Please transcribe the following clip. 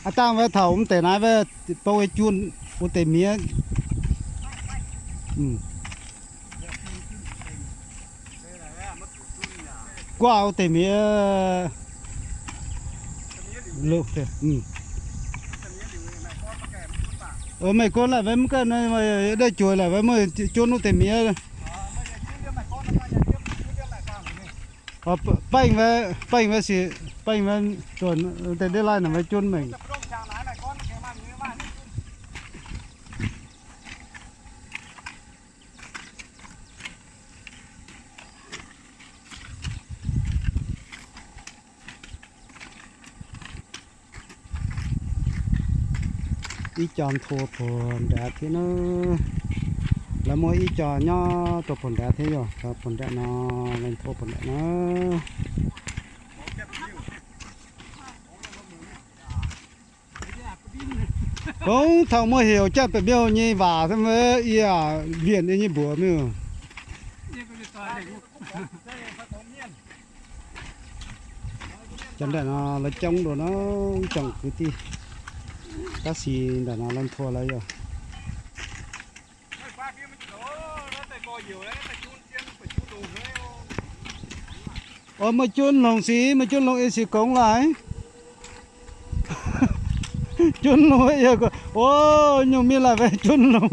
Has tas vas thaum ub tes na vas paub ua cuab ua tes miab. Kuaj ua tes miab lug. Mej kuab lawm vas muab koj dej cuag lawm vas muab cuab ua tes miab. Peej vas, peej vas si, peej vas, tes dej laij no vas cuab meem. Ib co nthua puag nrad thiab na. Lawv muaj ib co nyob rau puag nrad thiab yog cov puag nram no, lawv nthua puag nram na. Koob thaum muaj hiaus caj pem biaj nyi vas thiab, ia viam nyi npuav mej. Cov nram no lawv coob dua na, tsoom kwv tij, tab sis nram no lawv nthua lawv yog. Ua muaj cuab loog xis, muaj cuab loog ib xis koob lais. Cuab loog, ua nyuj mij lais vas cuab loog.